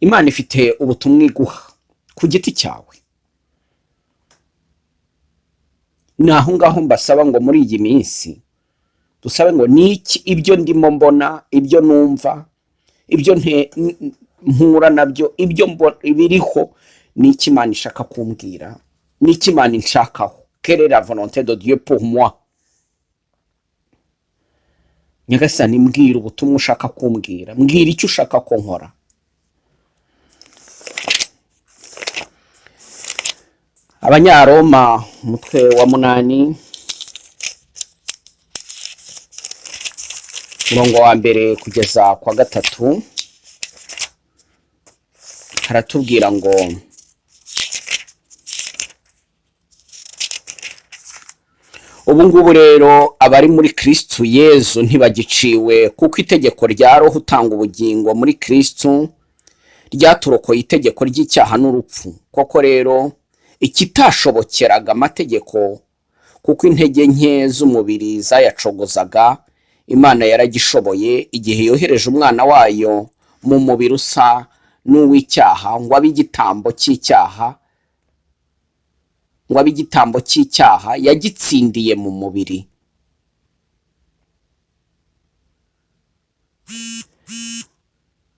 Imana ifite ubutumwa iguha ku giti cyawe. Ni aho ngaho mbasaba ngo muri iyi minsi dusabe ngo: ni iki ibyo ndimo mbona, ibyo numva, ibyo mpura nabyo, ibyo biriho, ni iki Imana ishaka kumbwira? Ni iki Imana inshakaho? Quelle est la volonté de Dieu pour moi? Nyagasani, mbwira ubutumwa ushaka kumbwira, mbwira icyo ushaka ko nkora. Abanyaroma, umutwe wa 8, umurongo wa 1 kugeza kwa 3, haratubwira ngo: "Ubu ngubu rero abari muri Kristu Yezu ntibagiciwe, kuko itegeko rya Roho utanga ubugingo muri Kristu ryaturokoye itegeko ry'icyaha n'urupfu. Koko rero ikitashobokeraga amategeko, kuko intege nke z'umubiri zayacogozaga, Imana yaragishoboye igihe yohereje umwana wayo mu mubiri usa n'uw'icyaha, ngo abe igitambo cy'icyaha, ngo abe igitambo cy'icyaha yagitsindiye mu mubiri."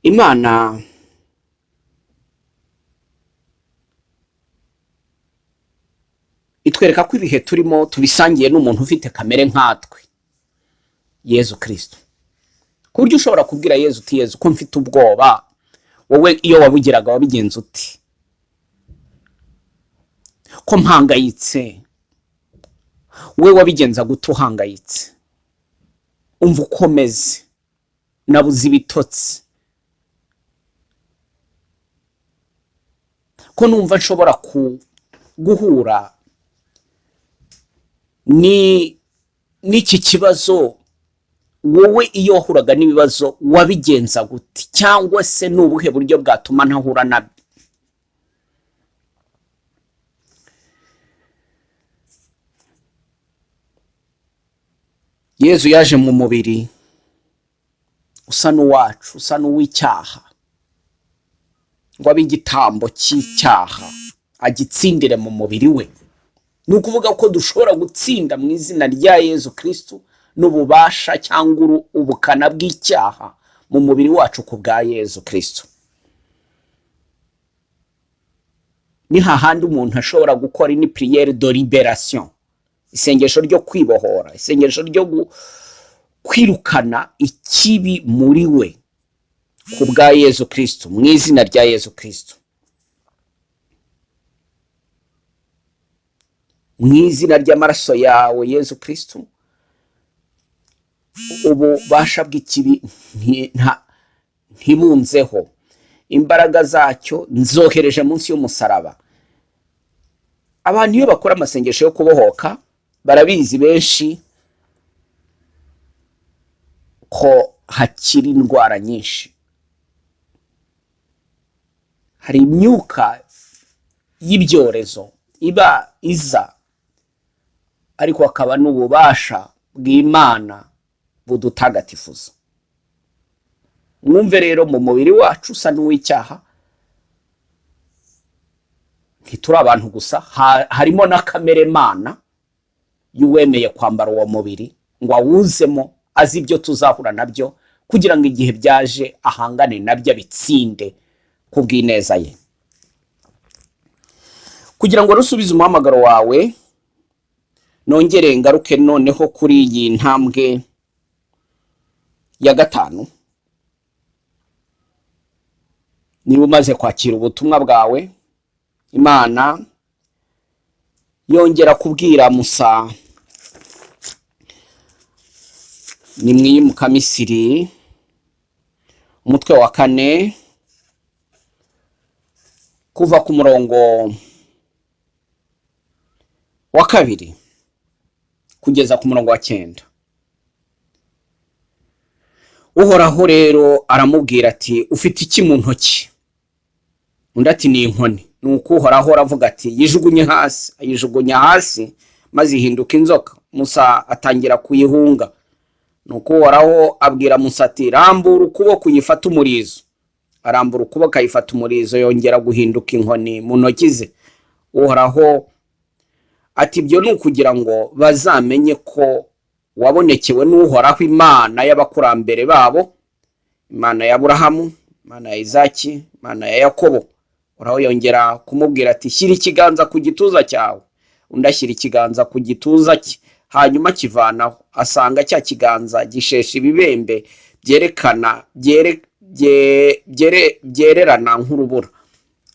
Imana itwereka ko ibihe turimo tubisangiye n'umuntu ufite kamere nkatwe, Yezu Kristo, ku buryo ushobora kubwira Yezu uti: "Yezu, ko mfite ubwoba, wowe iyo wabugeraga wabigenza uti? Ko mpangayitse, we wabigenza gute uhangayitse? Umva ukomeze, nabuze ibitotsi, ko numva nshobora guhura n'iki kibazo, wowe iyo wahuraga n'ibibazo wabigenza gute? Cyangwa se ni ubuhe buryo bwatuma ntahura nabyo?" Yezu yaje mu mubiri usa n'uwacu, usa n'uw'icyaha, ngo abe igitambo cy'icyaha, agitsindire mu mubiri we. Ni ukuvuga ko dushobora gutsinda mu izina rya Yezu Kristu n'ububasha cyangwa ubukana bw'icyaha mu mubiri wacu ku bwa Yezu Kristu. Ni hahandi umuntu ashobora gukora une prière de libération, isengesho ryo kwibohora, isengesho ryo kwirukana ikibi muri we ku bwa Yezu Kristu, mu izina rya Yezu Kristu, mu izina ry'amaraso yawe Yezu Kristu. Ububasha bw'ikibi Ntibunzeho imbaraga zacyo, nzohereje munsi y'umusaraba. Abantu iyo bakora amasengesho yo kubohoka barabizi benshi ko hakiri indwara nyinshi, hari imyuka y'ibyorezo iba iza, ariko hakaba n'ububasha bw'Imana budutagatifuza. Mwumve rero, mu mubiri wacu usa n'uw'icyaha, ntituri abantu gusa, harimo na kamere mana y'uwemeye kwambara uwo mubiri ngo awuzemo, azi ibyo tuzahura nabyo, kugira ngo igihe byaje ahangane nabyo, abitsinde ku bw'ineza ye. Kugira ngo rusubize umuhamagaro wawe, nongere ngaruke noneho kuri iyi ntambwe ya gatanu. Niba umaze kwakira ubutumwa bwawe, Imana yongera kubwira Musa, ni mu Iyimukamisiri, umutwe wa 4, kuva ku murongo wa 2 kugeza ku murongo wa 9. Uhoraho rero aramubwira ati: "Ufite iki mu ntoki?" Undi ati: "Ni inkoni." Nuko Uhoraho aravuga ati: "Yijugunye hasi." Ayijugunya hasi, maze ihinduka inzoka. Musa atangira kuyihunga. Nuko Uhoraho abwira Musa ati: "Rambura ukuboko uyifate umurizo." Arambura ukuboko ayifata umurizo, yongera guhinduka inkoni mu ntoki ze. Uhoraho ati: "Ibyo ni ukugira ngo bazamenye ko wabonekewe n'Uhoraho, Imana y'abakurambere babo, Imana ya Aburahamu, Imana ya Izaki, Imana ya Yakobo." Uhoraho yongera kumubwira ati: "Shyira ikiganza ku gituza cyawe." Undi ashyira ikiganza ku gituza cye, hanyuma akivanaho asanga cya kiganza gisheshe ibibembe byerekana byererana nk'urubura.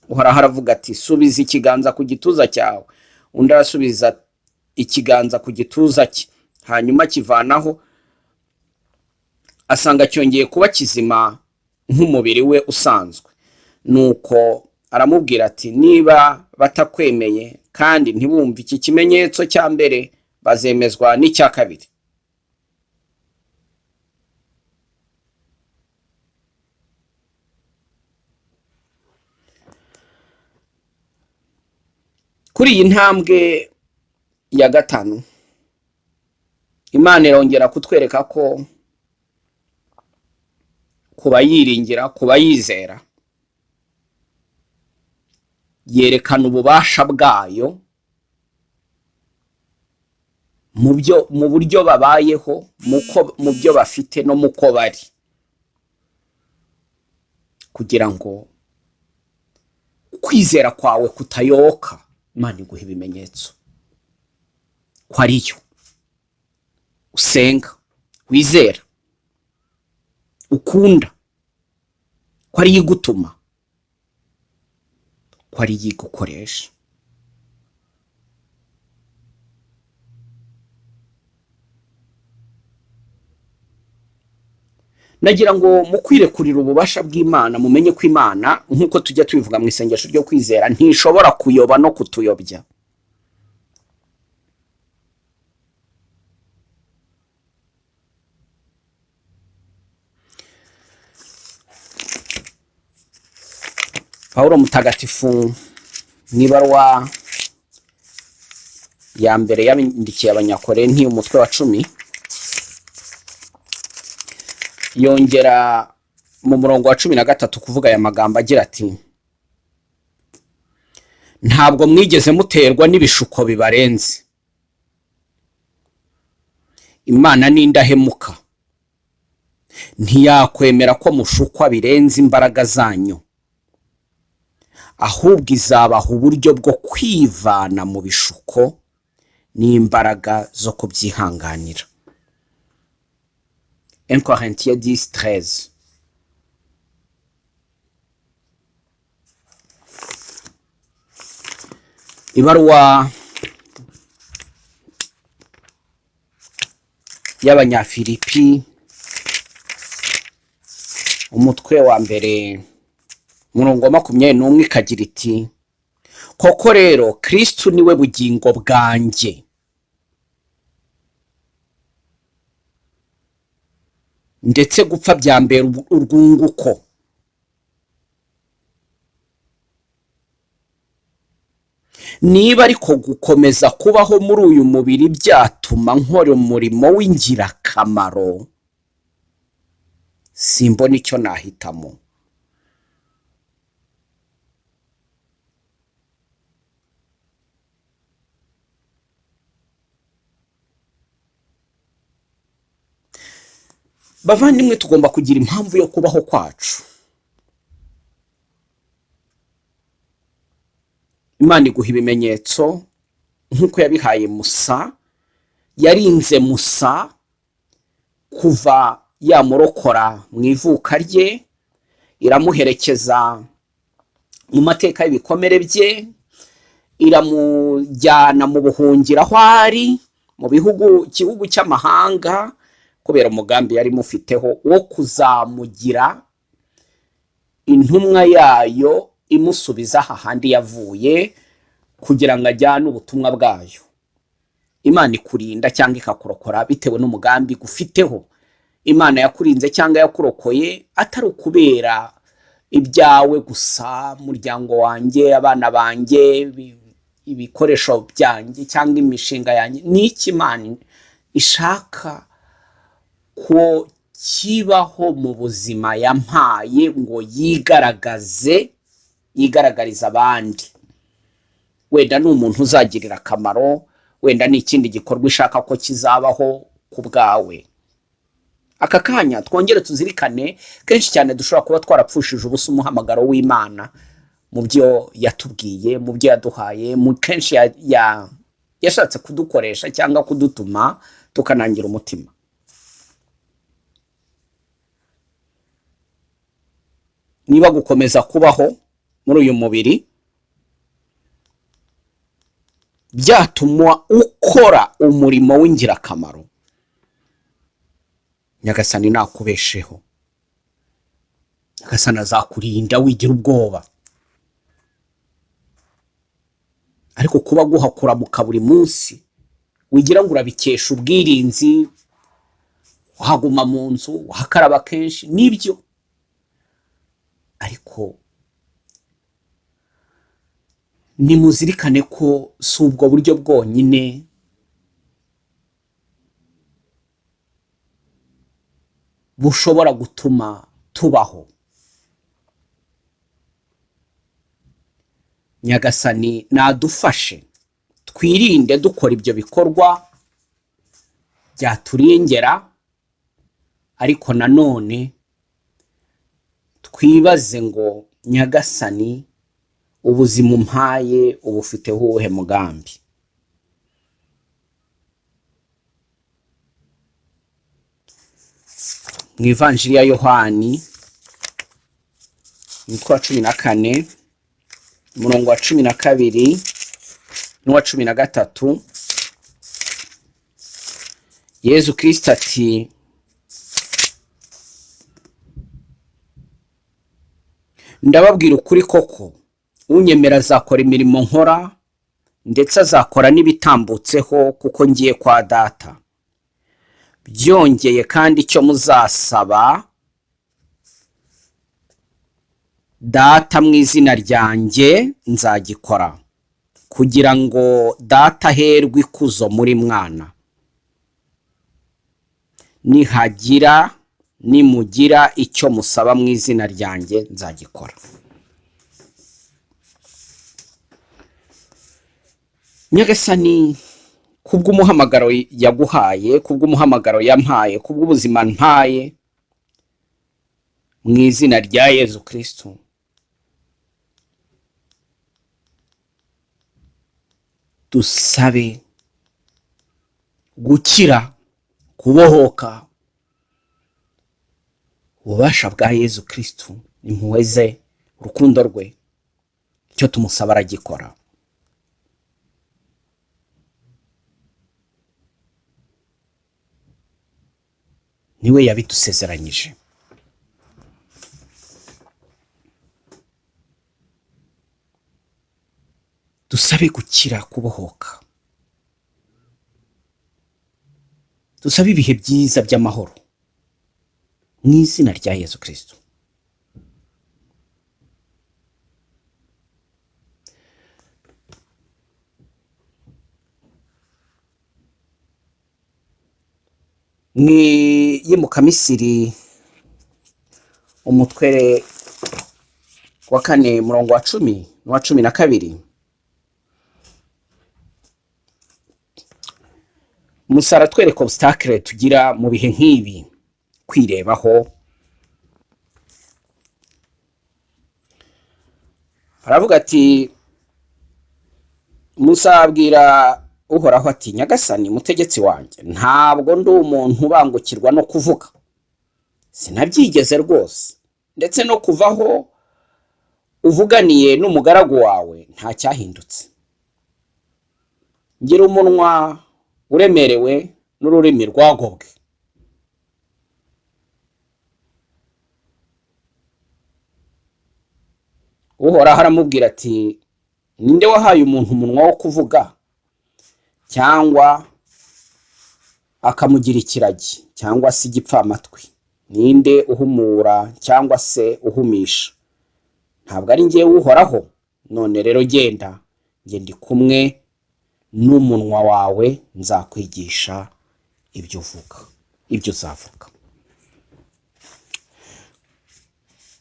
Uhoraho aravuga ati: "Subiza ikiganza ku gituza cyawe." Undi arasubiza ikiganza ku gituza cye, hanyuma akivanaho asanga cyongeye kuba kizima nk'umubiri we usanzwe. Nuko aramubwira ati: "Niba batakwemeye kandi ntibumve iki kimenyetso cya mbere, bazemezwa n'icya kabiri." Kuri iyi ntambwe ya gatanu, Imana irongera kutwereka ko kubayiringira, kubayizera, yerekana ububasha bwayo mu buryo babayeho, mu byo bafite no mu ko bari, kugira ngo kwizera kwawe kutayoka. Imana iguha ibimenyetso ko ariyo usenga, wizera, ukunda, ko ariyo igutuma, ko ariyo igukoresha. Nagira ngo mu kwirekurira ububasha bw'Imana, mumenye ko Imana, nk'uko tujya tubivuga mu isengesho ryo kwizera, ntishobora kuyoba no kutuyobya. Pawulo mutagatifu mu ibaruwa ya mbere yandikiye Abanyakorenti, umutwe wa 10, yongera mu murongo wa 13 kuvuga aya magambo agira ati: "Ntabwo mwigeze muterwa n'ibishuko bibarenze. Imana ni indahemuka, ntiyakwemera ko mushukwa birenze imbaraga zanyu, ahubwo izabaha uburyo bwo kwivana mu bishuko n'imbaraga zo kubyihanganira." 1 Corinthiens 10, 13. Ibaruwa y'Abanyafilipi, Umutwe wa mbere, umurongo wa 21, ikagira iti: "Koko rero Kristu niwe bugingo bwanjye, ndetse gupfa byambera urwunguko. Niba ariko gukomeza kubaho muri uyu mubiri byatuma nkora umurimo w'ingirakamaro, simbona icyo nahitamo." Bavandimwe, tugomba kugira impamvu yo kubaho kwacu. Imana iguha ibimenyetso nk'uko yabihaye Musa. Yarinze Musa kuva yamurokora mu ivuka rye, iramuherekeza mu mateka y'ibikomere bye, iramujyana mu buhungiro aho ari mu gihugu cy'amahanga, kubera umugambi yari imufiteho wo kuzamugira intumwa yayo, imusubiza hahandi yavuye kugira ngo ajyane ubutumwa bwayo. Imana ikurinda cyangwa ikakurokora bitewe n'umugambi igufiteho. Imana yakurinze cyangwa yakurokoye atari ukubera ibyawe gusa, umuryango wanjye, abana banjye, ibikoresho byanjye cyangwa imishinga yanjye. Ni iki Imana ishaka ko kibaho mu buzima yampaye ngo yigaragaze, yigaragariza abandi? Wenda ni umuntu uzagirira akamaro, wenda ni ikindi gikorwa ishaka ko kizabaho ku bwawe. Aka kanya twongere tuzirikane kenshi cyane dushobora kuba twarapfushije ubusa umuhamagaro w'Imana mu byo yatubwiye, mu byo yaduhaye, mu kenshi yashatse kudukoresha cyangwa kudutuma, tukanangira umutima. Niba gukomeza kubaho muri uyu mubiri byatuma ukora umurimo w'ingirakamaro, Nyagasani nakubesheho, Nyagasani azakurinda, wigira ubwoba. Ariko kuba guhakuramuka buri munsi wigira ngo urabikesha ubwirinzi, wahaguma mu nzu, wahakaraba kenshi, nibyo, ariko nimuzirikane ko si ubwo buryo bwonyine bushobora gutuma tubaho. Nyagasani nadufashe twirinde dukora ibyo bikorwa byaturengera, ariko nanone twibaze ngo: "Nyagasani, ubuzima umpaye ubufiteho uwuhe mugambi?" Mu ivanjiri ya Yohani, umutwe wa 14, umurongo wa 12 n'uwa 13, Yezu Kristo ati: "Ndababwira ukuri koko, unyemera azakora imirimo nkora, ndetse azakora n'ibitambutseho, kuko ngiye kwa Data. Byongeye kandi, icyo muzasaba Data mu izina ryanjye nzagikora, kugira ngo Data aherwe ikuzo muri Mwana. Nihagira nimugira icyo musaba mu izina ryanjye nzagikora." Nyagasani, kubw'umuhamagaro yaguhaye, kubw'umuhamagaro yampaye, kubw'ubuzima mpaye, mu izina rya Yezu Kristo, dusabe gukira, kubohoka. Ububasha bwa Yezu Kristo, impuhwe ze, urukundo rwe, icyo tumusaba aragikora. Niwe yabidusezeranyije. Dusabe gukira, kubohoka, dusabe ibihe byiza by'amahoro mu izina rya Yezu Kristo. Mu Iyimukamisiri, umutwe wa 4, murongo wa 10 n'uwa 12, Musa aratwereka obstacle tugira mu bihe nk'ibi, kwirebaho. Aravuga ati, Musa abwira Uhoraho ati: "Nyagasani mutegetsi wanjye, ntabwo ndi umuntu ubangukirwa no kuvuga, sinabyigeze rwose, ndetse no kuvaho uvuganiye n'umugaragu wawe nta cyahindutse. Ngira umunwa uremerewe n'ururimi rwagobwe." Uhoraho aramubwira ati: "Ninde wahaye umuntu umunwa wo kuvuga, cyangwa akamugira ikiragi, cyangwa se igipfamatwi? Ninde uhumura cyangwa se uhumisha? Ntabwo ari njyewe Uhoraho? None rero genda, njye ndi kumwe n'umunwa wawe, nzakwigisha ibyo uvuga, ibyo uzavuga."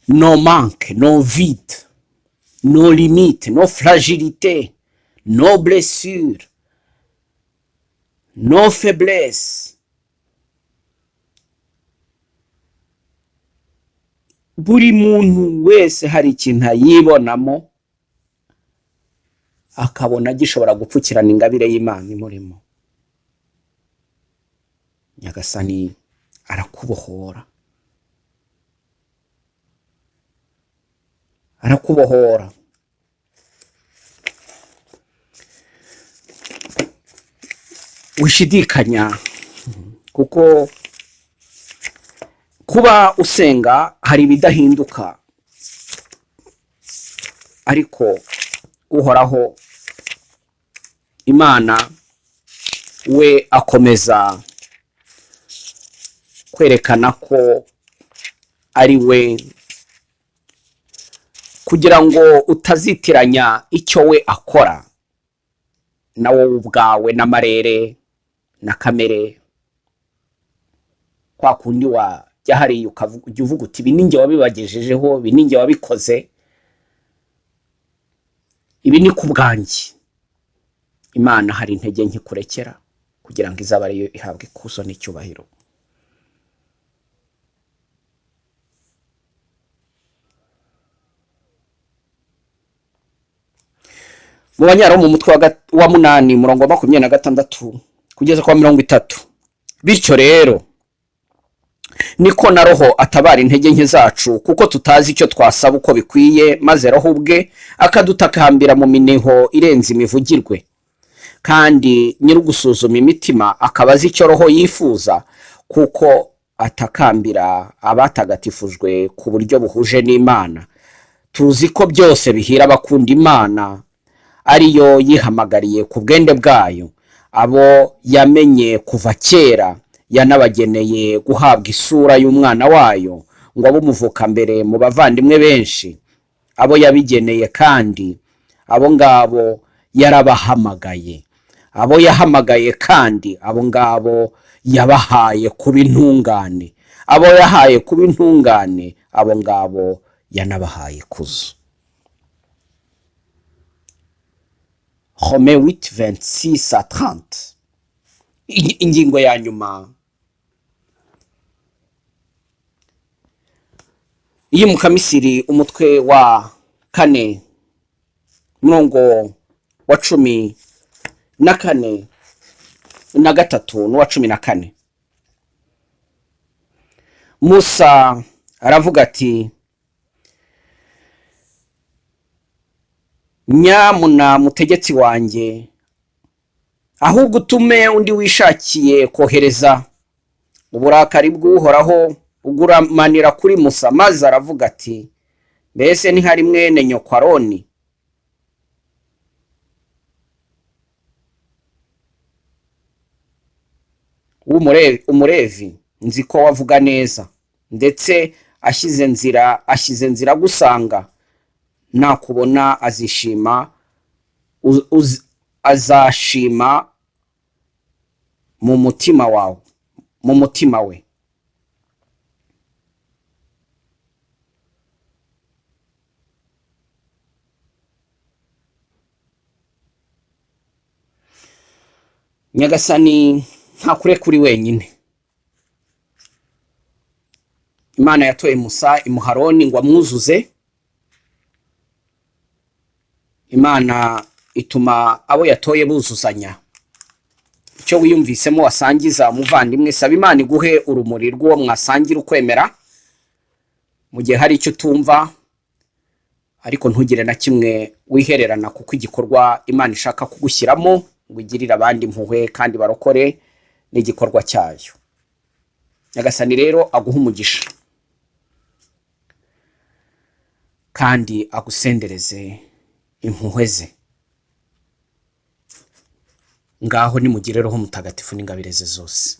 No manque, no vide, no limite, no fragilité, no blessure, no faiblesse. Buri muntu wese hari ikintu ayibonamo, akabona gishobora gupfukirana ingabire y'Imana imurimo. Nyagasani arakubohora, arakubohora. Wishidikanya, kuko kuba usenga hari ibidahinduka, ariko Uhoraho Imana we akomeza kwerekana ko ari we, kugira ngo utazitiranya icyo we akora na wowe ubwawe n'amarere na kamere. Kwa kundi wajya hariya ukajya uvuga uti: "Ibi ni njye wabibagejejeho, ibi ni njye wabikoze, ibi ni ku bwanjye." Imana hari intege nke ikurekera kugira ngo izaba ariyo ihabwa ikuzo n'icyubahiro. Mu Banyaroma, umutwe wa 8, murongo wa 26 kugeza kwa 30: "Bityo rero niko na Roho atabara intege nke zacu, kuko tutazi icyo twasaba uko bikwiye, maze Roho ubwe akadutakambira mu miniho irenze imivugirwe. Kandi nyir'ugusuzuma imitima akaba azi icyo Roho yifuza, kuko atakambira abatagatifujwe ku buryo buhuje n'Imana. Tuzi ko byose bihira abakunda Imana, ariyo yihamagariye ku bwende bwayo. Abo yamenye kuva kera yanabageneye guhabwa isura y'umwana wayo, ngo abe umuvuka mbere mu bavandimwe benshi. Abo yabigeneye kandi, abo ngabo yarabahamagaye; abo yahamagaye kandi, abo ngabo yabahaye kuba intungane; abo yahaye kuba intungane, abo ngabo yanabahaye ikuzo." Romains 8, 26 à 30. Ingingo ya nyuma, Iyimukamisiri, umutwe wa 4, murongo wa 14 na 3 n'uwa 14. Musa aravuga ati: "Nyamuna mutegetsi wanjye, ahubwo utume undi wishakiye kohereza." Uburakari bw'Uhoraho buguramanira kuri Musa, maze aravuga ati: "Mbese ntihari mwene nyoko Aroni?" Umurevi, nzi ko wavuga neza, ndetse ashyize nzira agusanga, nakubona azishima, azashima mu mutima wawe, mu mutima we. Nyagasani ntakureka uri wenyine. Imana yatoye Musa, imuha Aroni ngo amwuzuze. Imana ituma abo yatoye buzuzanya. Icyo wiyumvisemo wasangiza umuvandimwe, saba Imana iguhe urumuri rw'uwo mwasangira ukwemera. Mu gihe hari icyo utumva, ariko ntugire na kimwe wihererana, kuko igikorwa Imana ishaka kugushyiramo ngo igirire abandi impuhwe kandi barokore ni igikorwa cyayo. Nyagasani rero aguhe umugisha kandi agusendereze impuhwe ze. Ngaho nimugire Roho Mutagatifu n'ingabire ze zose.